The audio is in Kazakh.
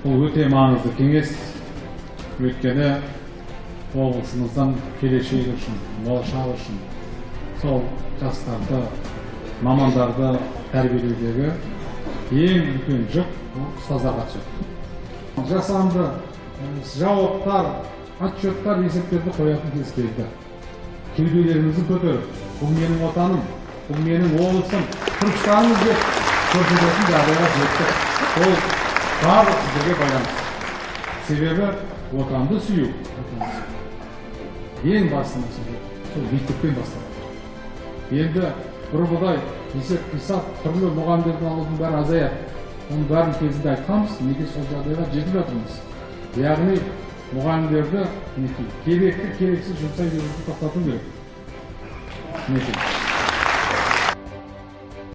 Бұл өте маңызды кеңес, өйткені облысымыздың келешегі үшін, болашағы үшін сол жастарды, мамандарды тәрбиелеудегі ең үлкен жүк бұл ұстаздарға түседі. Жасанды жауаптар, отчеттар, есептерді қоятын кез келді. Кеуделеріңізді көтеріп, бұл менің отаным, бұл менің облысым, Түркістанымыз деп көрсететін жағдайға жеттік. Ол барлық сіздерге байланысты. Себебі отанды сүю, отанды сүю ең басты мәселе сол мектептен басталады. Енді бұрынғыдай есеп қисап, түрлі мұғалімдердің алудың бәрі азаяды. Оның бәрін кезінде айтқанбыз, неге сол жағдайға жетіп жатырмыз. Яғни мұғалімдерді, мінекей, керекті, керексіз жұмсай беруді тоқтату керек. Мінекей.